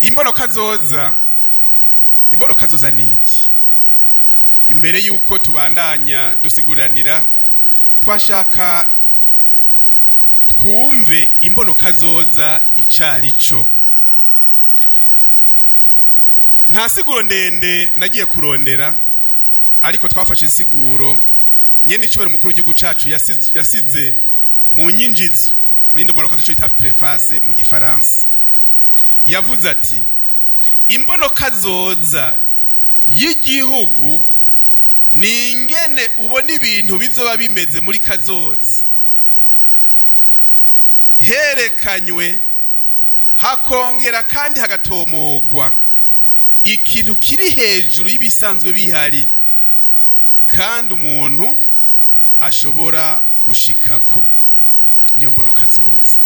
Imbonokazoza, imbonokazoza ni iki? Imbere y'uko tubandanya dusiguranira, twashaka twumve imbonokazoza icarico. Nta siguro ndende nagiye kurondera, ariko twafashe insiguro nyene icubahiro mukuru w'igihugu cacu yasize mu nyinjizo muri imbonokazoza, ico bita préface mu Gifaransa. Yavuze ati: "Imbonokazoza y'igihugu ni ingene ubona ibintu bizoba bimeze muri kazoza, herekanywe hakongera kandi hagatomogwa ikintu kiri hejuru y'ibisanzwe bihari kandi umuntu ashobora gushikako." Niyo mbonokazoza.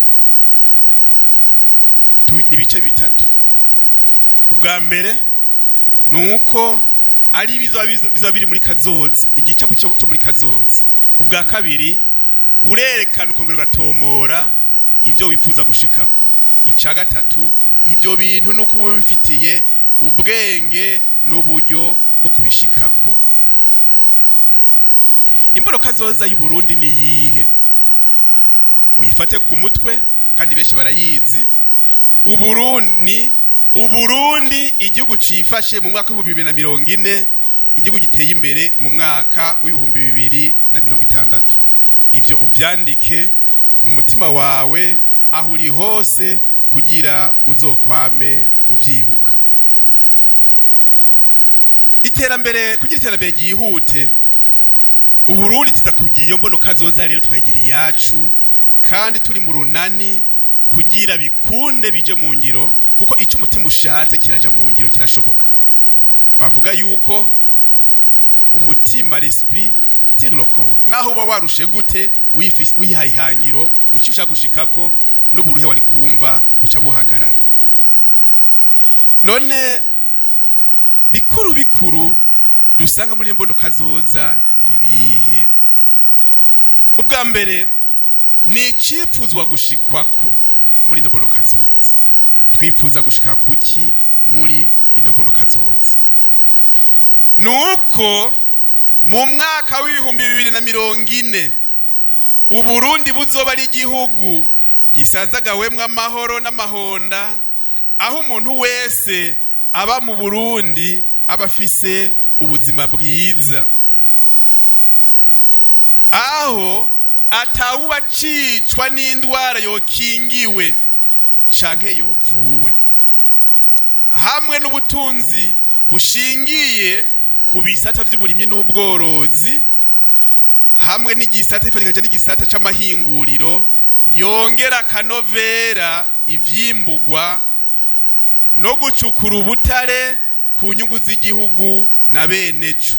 Ni ibice bitatu. Ubwa mbere ni uko ari bizoba biri muri kazoza, igicapo cyo muri kazoza. Ubwa kabiri, urerekana ukongera ugatomora ibyo wifuza gushikako. Icya gatatu, ibyo bintu ni uko uba ubifitiye ubwenge n'uburyo bwo kubishikako. Imbonokazoza y'u Burundi ni iyihe? Uyifate ku mutwe, kandi benshi barayizi. Uburundi, Uburundi igihugu cifashe mu mwaka w'2040, igihugu giteye imbere mu mwaka w'2060. Ibyo uvyandike mu mutima wawe aho uri hose kugira uzokwame uvyibuka. Iterambere, kugira iterambere ryihute, Uburundi tuza kugira iyo mbonokazoza rero twagira iyacu, kandi turi mu runani kugira bikunde bije mu ngiro, kuko icyo umutima ushatse kiraja mu ngiro, kirashoboka. Bavuga yuko umutima, l'esprit tire le corps. Naho uba warushe gute, wihaye ihangiro ucyo ushaka gushikako, n'uburuhe wari kumva buca buhagarara. None bikuru bikuru dusanga muri imbonokazoza ni bihe? Ubwa mbere ni icipfuzwa gushikwako muri ino mbonokazoza. Twifuza gushika kuki muri ino mbonokazoza? Nuko mu mwaka w'2040 Uburundi buzoba ari igihugu gisazagawemwo amahoro n'amahonda, aho umuntu wese aba mu Burundi aba afise ubuzima bwiza, aho atawuba acicwa n'indwara yokingiwe canke yovuwe, hamwe n'ubutunzi bushingiye ku bisata by'uburimyi n'ubworozi, hamwe n'igisata ifatikaje n'igisata c'amahinguriro yongera akanovera ivyimbugwa no gucukura ubutare ku nyungu z'igihugu na bene co,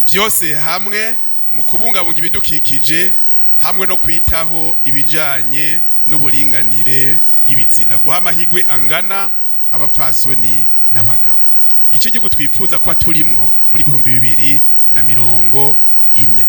byose hamwe mu kubungabunga ibidukikije hamwe no kwitaho ibijanye n'uburinganire bw'ibitsina, guha amahirwe angana abapfasoni n'abagabo. Igice gihugu twifuza kuba turimwo muri 2040.